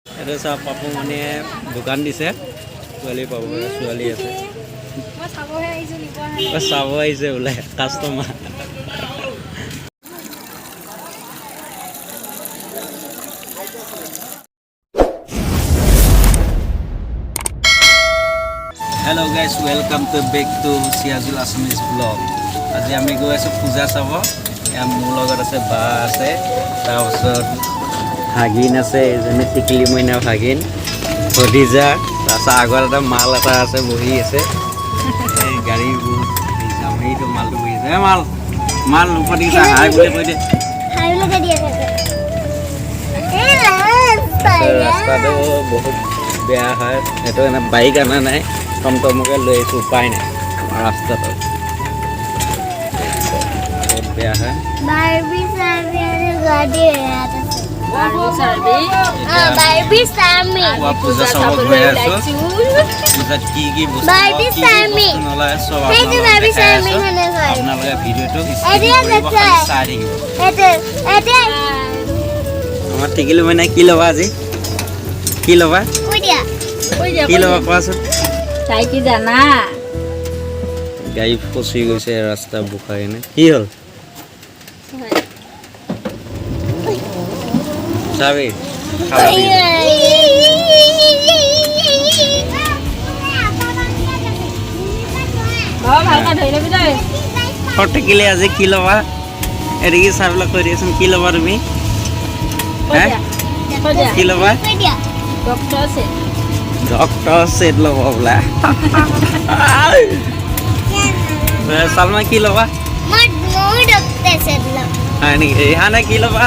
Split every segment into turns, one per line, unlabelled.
এইটো চাওক, পাপুমণিয়ে দোকান দিছে। ছোৱালী পাব, ছোৱালী আছে।
মই চাবহে আহিছোঁ, নিব অহা নাই।
অ, চাব আহিছে বোলে customer. Hello guys, welcome to back to Siyajul Assamese vlog. আজি আমি গৈ আছোঁ পূজা চাব। এয়া মোৰ লগত আছে বা আছে, তাৰপাছত ভাগিন আছে, এজনী টিকলি মইনা ভাগিন ভতিজা, তাৰপাছত আগত এটা মাল এটা আছে, বহি আছে। এই গাড়ী বহুত যাম, সেইটো মালটো বহি আছে। এই মাল, মাল ওপৰত দেখিছা, হাই বুলি কৈ দে। ৰাস্তাটো বহুত বেয়া হয়, সেইটো কাৰণে বাইক অনা নাই, টমটমকে লৈ আহিছোঁ, উপায় নাই। আমাৰ ৰাস্তাটো বহুত বেয়া হয়।
বাৰ্বি চাৰ্বি আৰু গাড়ী ইয়াত আছে।
চাৰ্বি।
অ, বাৰ্বি চাৰ্মি।
পুৱা পূজা চাব গৈ আছোঁ। পূজাত কি কি বস্তু
বাৰ্বি
কি কি
চাৰ্মি।
বস্তু নলয় চব
সেইটো
আপোনালোকক
বাৰ্বি
দেখাই
চাৰ্মি
আছোঁ।
খনে হয়।
আপোনালোকে ভিডিঅ'টো স্কিপ
এতিয়া
নকৰিব,
দেখা।
খালি চাই থাকিব।
এইটো এইটো।
আমাৰ টিকিলো মানে কি ল'বা আজি? কি ল'বা?
কৈ দিয়া।
কৈ দিয়া।
কি ল'বা কোৱাচোন?
তাই কি জানা?
গাড়ী ফচি গৈছে ৰাস্তা বোকা কেনে। কি হ'ল চাবি, খাবি।
বাবা, ভালকে ধৰি ল'বি দেই।
টিকিলে আজি কি ল'বা? এদিকে চাই পেলাই কৈ দিয়াচোন, কি ল'বা তুমি?
কৈ দিয়া, কৈ দিয়া।
কি ল'বা?
কৈ দিয়া।
ডক্টৰ আছে।
ডক্টৰ ছেট ল'ব বোলে। চালমা, কি ল'বা?
মই ডক্টৰ চেট ল'ম।
হয় নেকি? ৰিহানা, কি ল'বা?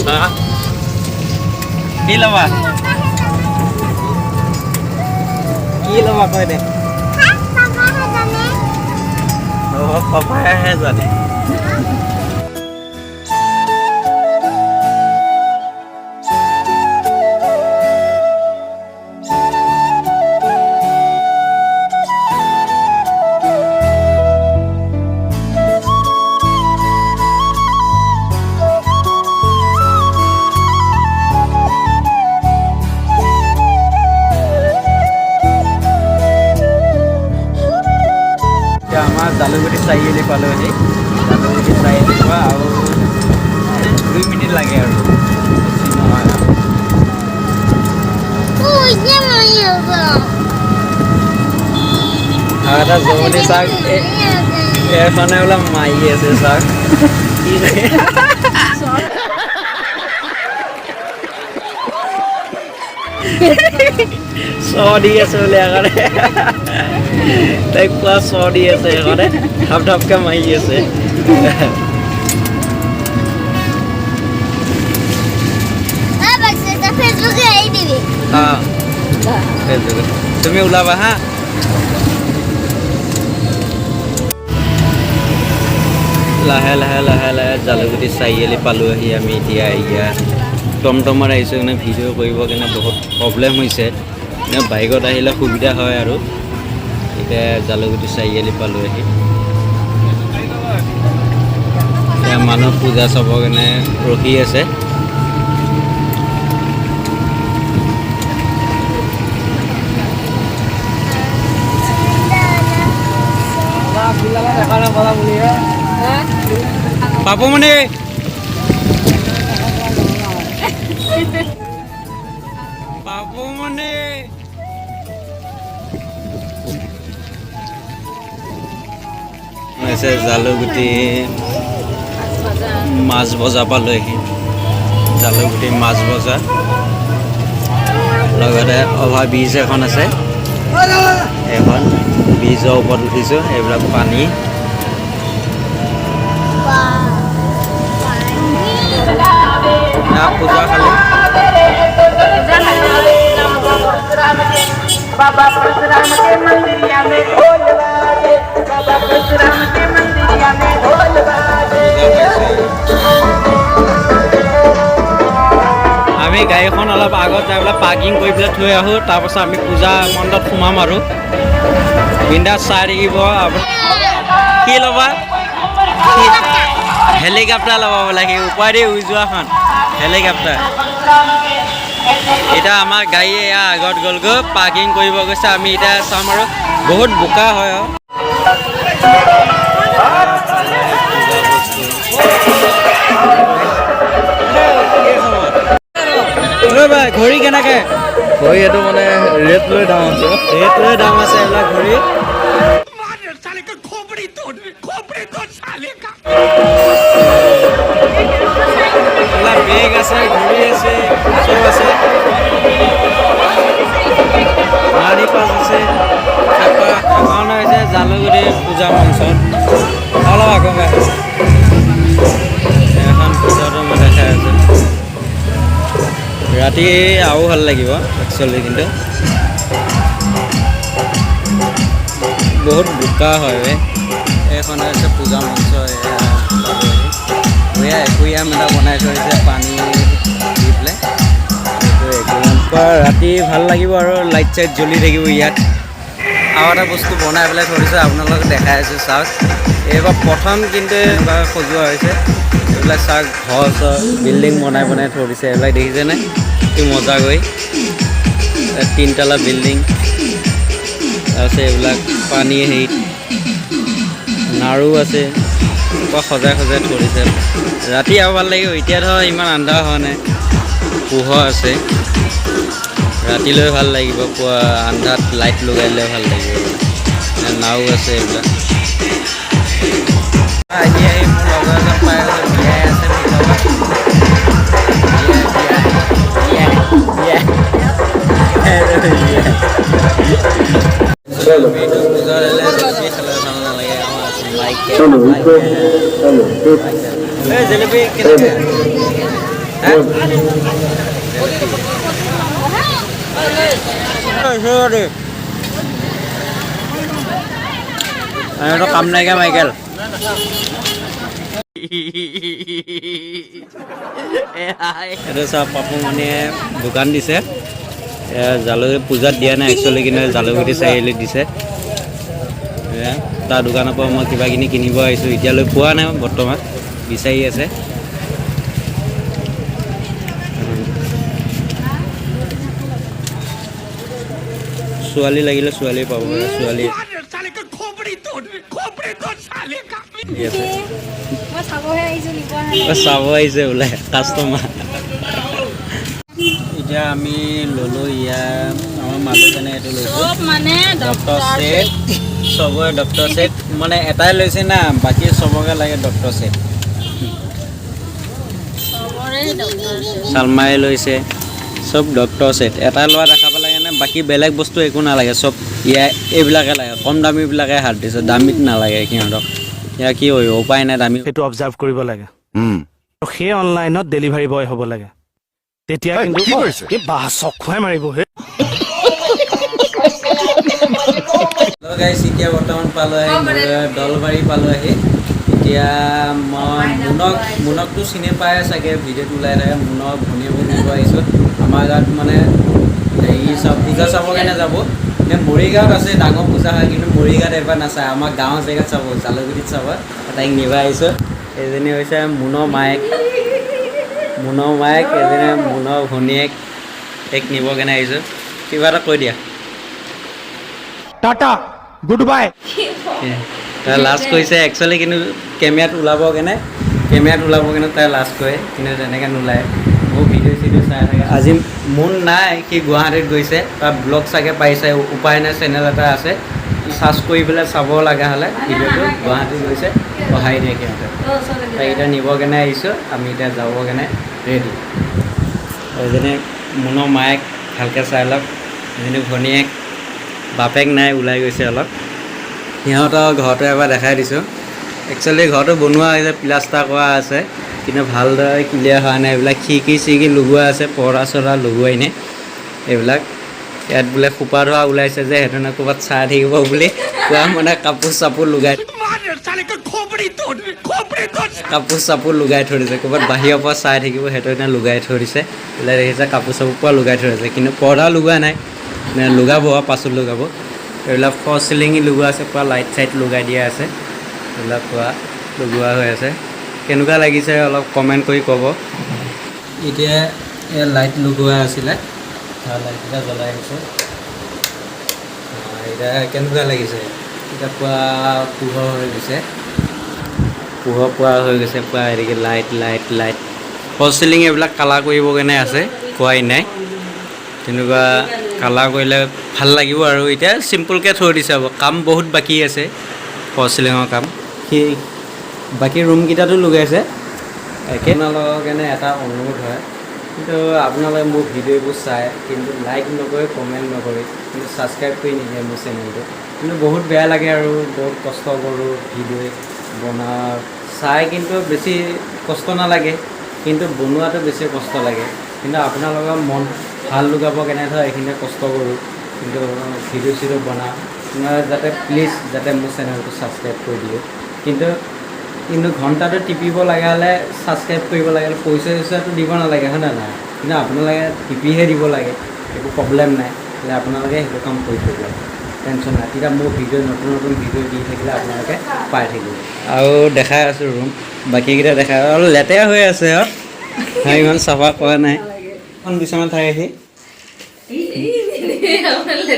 হা? কি ল'বা? কি ল'বা কৈ দে। অ, পাপাইহে জানে। এতিয়া আমাৰ জালুগুটি চাৰিআলি পালোহি। জালুগুটি চাৰিআলিৰ পৰা আৰু 2 মিনিট লাগে আৰু, বেছি নহয় আৰু। আৰু এটা জমনি চাওক, এইখনে বোলে মাৰি আছে, চাওক কি। চ দি আছে বোলে এখনে, তাইক পুৰা চ দি আছে এখনে, ঢাপ ঢাপকে মাৰি আছে।
ফেচবুকে এৰি দিবি।
অ, ফেচবুকত তুমি ওলাবা। হা, লাহে লাহে লাহে লাহে জালুগুটি চাৰিআলি পালোঁ আহি। আমি এতিয়া ইয়াত টমটমত আহিছোঁ, মানে ভিডিঅ' কৰিবৰ কাৰণে বহুত প্ৰব্লেম হৈছে। এনে বাইকত আহিলে সুবিধা হয় আৰু। এতিয়া জালুগুটি চাৰিআলি পালোঁ আহি। এতিয়া মানুহ পূজা চাবৰ কাৰণে ৰখি আছে। পাপুমণি, পাপুমণি হৈছে। জালুগুটি মাছ বজাৰ পালোহি। জালুগুটি মাছ বজাৰ লগতে অভাৰ ব্ৰিজ এখন আছে। এইখন ব্ৰিজৰ ওপৰত উঠিছোঁ। এইবিলাক পানী। এয়া পূজা খালি।
बाबा परशुराम के मंदिरिया में ढोल बाजे, बाबा परशुराम के मंदिरिया में ढोल बाजे।
পূজা খাইছে। আমি গাড়ীখন অলপ আগত যাই পেলাই পাৰ্কিং কৰি পেলাই থৈ আহোঁ, তাৰপাছত আমি পূজা মণ্ডপ সোমাম আৰু বিন্দাছ চাই থাকিব। আপুনি কি ল'বা? হেলিকপ্টাৰ ল'ব বোলে সি, ওপৰেদি উৰি যোৱাখন হেলিকপ্টাৰ। এতিয়া আমাৰ গাড়ী এয়া আগত গ'লগৈ, পাৰ্কিং কৰিব গৈছে। আমি এতিয়া চাম আৰু বহুত বোকা হয় আৰু পূজা বস্তু। ঐ ভাই, ঘড়ী কেনেকে?
ঘড়ী এইটো মানে ৰেট লৈ দাম আছে।
ৰেট লৈ দাম আছে এইবিলাক ঘড়ী। এইবিলাক বেগ আছে, ঘড়ী আছে, চব আছে। মানি পাছ আছে। তাৰপৰা এখন হৈছে জালুগুৰি পূজা মঞ্চত, অলপ আগত এখন পূজাটো মই দেখাই আছোঁ। ৰাতি আৰু ভাল লাগিব একচুৱেলি, কিন্তু বহুত বোকা হয় বে। এইখন হৈছে পূজা মঞ্চ। এয়া পালোহি। এয়া একুৰিয়াম এটা বনাই থৈছে পানী দি পেলাই। এইটো একুৰিয়াম পৰা ৰাতি ভাল লাগিব আৰু লাইট চাইট জ্বলি থাকিব ইয়াত। আৰু এটা বস্তু বনাই পেলাই থৈ দিছে, আপোনালোকক দেখাই আছোঁ, চাওক। এইবাৰ প্ৰথম কিন্তু এনেকুৱা সজোৱা হৈছে। এইবিলাক চাওক, ঘৰ চৰ বিল্ডিং বনাই বনাই থৈ দিছে এইবিলাক, দেখিছেনে কি মজা গৈ। তিনতলা বিল্ডিং। তাৰপিছত এইবিলাক পানী হেৰিত নাৰু আছে, পুৰা সজাই সজাই থৈ দিছে। ৰাতি আৰু ভাল লাগিব। এতিয়া ধৰ ইমান আন্ধাৰ হোৱা নাই, পোহৰ আছে। ৰাতিলৈ ভাল লাগিব, পুৱা আন্ধাৰত লাইট লগাই দিলে ভাল লাগিব। নাও আছে এইবিলাক। আহি আহি মোৰ লগৰ এজন পাই গৈছে, বিয়াই আছে মোৰ লগত। বিয়া বিয়া বিয়া বিয়া। জেলেপীটো পূজাত হ'লে জেলেপি খালে ভাল নালাগে। আমাৰ মাইকে এই জেলেপি কেনেকে হা? জেলেপি এইটো কাম নাইকিয়া মাইকেল। এইটো চাওক, পাপুমণিয়ে দোকান দিছে। জালুগুৰি পূজাত দিয়া নাই একচুৱেলি, কিন্তু জালুগুৰি চাৰিআলিত দিছে। এয়া তাৰ দোকানৰ পৰা মই কিবা কিনি কিনিব আহিছোঁ, এতিয়ালৈ পোৱা নাই, বৰ্তমান বিচাৰি আছে। ছোৱালী লাগিলে ছোৱালী পাব, ছোৱালী আছে।
মই চাবহে আহিছোঁ, নিব অহা নাই।
অ, চাব আহিছে বোলে কাষ্টমাৰ। এতিয়া আমি ল'লোঁ ইয়াৰ আমাৰ মানুহজনে এইটো লৈছোঁ।
চব মানে
ডক্টৰ
ডক্টৰ
ছেট, চবৰে ডক্টৰ ছেট মানে এটাই লৈছে না, বাকী চবকে লাগে ডক্টৰ ছেট।
চবৰে ডক্টৰ ছেট।
চালমাই লৈছে, চব ডক্টৰ ছেট। এটা লোৱা দেখাব লাগে নে, বাকী বেলেগ বস্তু একো নালাগে, চব ইয়াৰ এইবিলাকে লাগে। কম দামীবিলাকে হাত দিছে, দামীত নালাগে সিহঁতক। ইয়াৰ কি কৰিব উপায় নাই, দামী
সেইটো অবজাৰ্ভ কৰিব লাগে। আৰু সেই অনলাইনত ডেলিভাৰী বয় হ'ব লাগে তেতিয়া। কিন্তু
কি কৰিছে?
এই বাহ, চক খুৱাই মাৰিব হে।
হেল্ল' গাইছ, এতিয়া বৰ্তমান পালোঁ আহি দলবাৰী পালোঁ আহি। এতিয়া মই মুনকটো চিনি পাই চাগে, ভিডিঅ'ত ওলাই থাকে। মুনৰ ভনীয়েকো নিব আহিছোঁ। আমাৰ গাঁৱত মানে হেৰি চাব, পূজা চাবৰ কাৰণে যাব। নে মৰিগাঁৱত আছে ডাঙৰ পূজা হয়, কিন্তু মৰিগাঁৱত এবাৰ নাচায়, আমাৰ গাঁৱৰ জেগাত চাব, জালুগুৰিত চাব। তাইক নিব আহিছোঁ। এজনী হৈছে মুনৰ মায়েক, মুনৰ মায়েক, এজনী মুনৰ ভনীয়েক। তাইক নিব কাৰণে আহিছোঁ। কিবা এটা কৈ দিয়া।
Tata, good bye.
তাই লাজ কৰিছে একচুৱেলি, কিন্তু কেমেৰাত ওলাব কেনে, কেমেৰাত ওলাব কেনে তাই লাজ কৰে, কিন্তু তেনেকৈ নোলায়। মোৰ ভিডিঅ' চিডিঅ' চাই থাকে। আজি মুন নাই, সি গুৱাহাটীত গৈছে। তাৰ ব্লগ চাগে পাইছে, উপায় নাই চেনেল এটা আছে, চাৰ্চ কৰি পেলাই চাব লগা হ'লে ভিডিঅ'টো। গুৱাহাটীত গৈছে, অহাই নাই সিহঁতে। তাইক এতিয়া নিব কেনে আহিছোঁ। আমি এতিয়া যাব কেনে ৰেডি। এজনী মুনৰ মায়েক, ভালকৈ চাই লওক। এজনী ভনীয়েক, বাপেক নাই, ওলাই গৈছে অলপ। সিহঁতৰ ঘৰটো এবাৰ দেখাই দিছোঁ। একচুৱেলি ঘৰটো বনোৱা হৈছে, প্লাষ্টাৰ কৰা আছে, কিন্তু ভালদৰে ক্লিয়াৰ হোৱা নাই। এইবিলাক খিৰিকী চিৰিকী লগোৱা আছে, পৰ্দা চৰ্দা লগোৱাই নাই এইবিলাক। ইয়াত বোলে সোপা ধোৱা ওলাইছে যে, সেইটো কাৰণে ক'ৰবাত চাই থাকিব বুলি কোৱা মানে কাপোৰ চাপোৰ লগাই থৈ দিছে। ক'ৰবাত বাহিৰৰ পৰা চাই থাকিব, সেইটো কাৰণে লগাই থৈ দিছে। এইবিলাক দেখিছে, কাপোৰ চাপোৰ পূৰা লগাই থৈ দিছে, কিন্তু পৰ্দা লগোৱা নাই, নে লগাব আৰু পাছত লগাব। এইবিলাক ফলছ চিলিঙি লগোৱা আছে, পূৰা লাইট চাইট লগাই দিয়া আছে। এইবিলাক পূৰা লগোৱা হৈ আছে। কেনেকুৱা লাগিছে অলপ কমেণ্ট কৰি ক'ব। এতিয়া এয়া লাইট লগোৱা আছিলে, লাইটকেইটা জ্বলাই আহিছে। এতিয়া কেনেকুৱা লাগিছে? এতিয়া পুৰা পোহৰ হৈ গৈছে, পোহৰ পোৱা হৈ গৈছে পুৰা। এদিকে light light light, fall ceiling এইবিলাক কালাৰ কৰিবৰ কাৰণে আছে, কোৱাই নাই। তেনেকুৱা কালাৰ কৰিলে ভাল লাগিব আৰু। এতিয়া চিম্পুলকৈ থৈ দিছে, আৰু কাম বহুত বাকী আছে ফল চিলিঙৰ কাম। সেই বাকী ৰুমকেইটাতো লগাইছে। একে আপোনালোকৰ কাৰণে এটা অনুৰোধ হয়, কিন্তু আপোনালোকে মোৰ ভিডিঅ'বোৰ চায় কিন্তু লাইক নকৰে, কমেণ্ট নকৰে, কিন্তু ছাবস্ক্ৰাইব কৰি নিদিয়ে মোৰ চেনেলটো। কিন্তু বহুত বেয়া লাগে আৰু বহুত কষ্ট কৰোঁ ভিডিঅ' বনাওঁ, চাই কিন্তু বেছি কষ্ট নালাগে, কিন্তু বনোৱাটো বেছি কষ্ট লাগে। কিন্তু আপোনালোকৰ মন ভাল লগাবৰ কাৰণে ধৰ এইখিনিয়ে কষ্ট কৰোঁ, কিন্তু ভিডিঅ' চিডিঅ' বনাওঁ। আপোনালোকে যাতে প্লিজ যাতে মোৰ চেনেলটো ছাবস্ক্ৰাইব কৰি দিয়ে। কিন্তু কিন্তু ঘণ্টাটো টিপিব লগা হ'লে, ছাবস্ক্ৰাইব কৰিব লাগে হ'লে পইচা চইচাটো দিব নালাগে, হয় নে নহয়? কিন্তু আপোনালোকে টিপিহে দিব লাগে, একো প্ৰব্লেম নাই। তেতিয়া আপোনালোকে সেইটো কাম কৰি থৈ দিয়ক, টেনশ্যন নাই। তেতিয়া মোৰ ভিডিঅ', নতুন নতুন ভিডিঅ' দি থাকিলে আপোনালোকে পাই থাকিব। আৰু দেখাই আছোঁ ৰুম বাকীকেইটা দেখাই, অলপ লেতেৰা হৈ আছে আৰু ইমান চাফা কৰা নাই। কোন বিচনাত থাকে সি?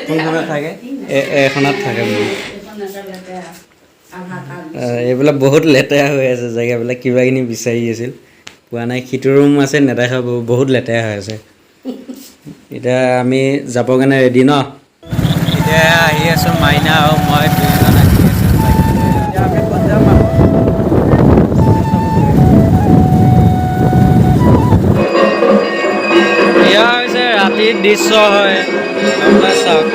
কোনখনত থাকে? এইখনত থাকে মোৰ। এইবিলাক বহুত লেতেৰা হৈ আছে জেগাবিলাক, কিবা কিনি বিচাৰি আছিল, পোৱা নাই। সিটো ৰুম আছে নেদেখাব, বহুত লেতেৰা হৈ আছে। এতিয়া আমি যাবৰ কাৰণে ৰেডি ন? এতিয়া আহি আছোঁ, মাইনা আৰু মই দুয়োজন আহি আছোঁ। এতিয়া আমি ক'ত যাম আকৌ? এয়া হৈছে ৰাতিৰ দৃশ্য হয়, আপোনাৰ চাওক।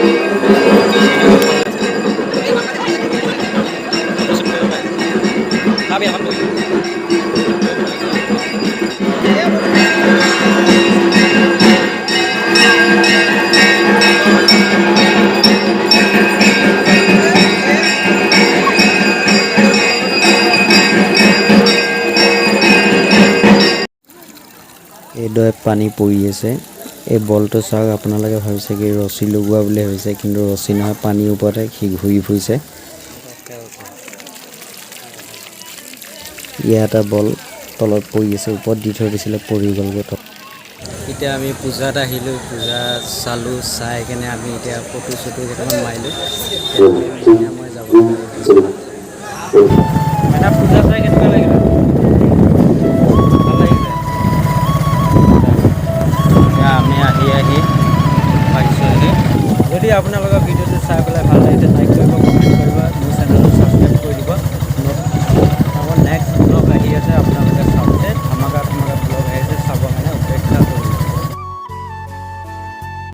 এইদৰে পানী পৰি আছে। এই বলটো চাওক, আপোনালোকে ভাবিছে কি ৰছী লগোৱা বুলি ভাবিছে, কিন্তু ৰছী নহয়, পানীৰ ওপৰতে সি ঘূৰি ফুৰিছে। ইয়াৰ এটা বল তলত পৰি আছে, ওপৰত দি থৈ দিছিলে, পৰি গ'লগৈ তলত। এতিয়া আমি পূজাত আহিলোঁ, পূজা চালোঁ, চাই কেনে আমি এতিয়া ফটো চটো কেইটামান মাৰিলোঁ। এতিয়া মই যাব। পূজা চাই কেনেকুৱা লাগিলে? ভাল লাগিছে। এতিয়া আমি আহি আহি পাইছোঁহি। যদি আপোনালোকৰ ভিডিঅ'টো চাই পেলাই ভাল লাগিছে, লাইক কৰিব, কমেণ্ট কৰিব, মোৰ চেনেলটো ছাবস্ক্ৰাইব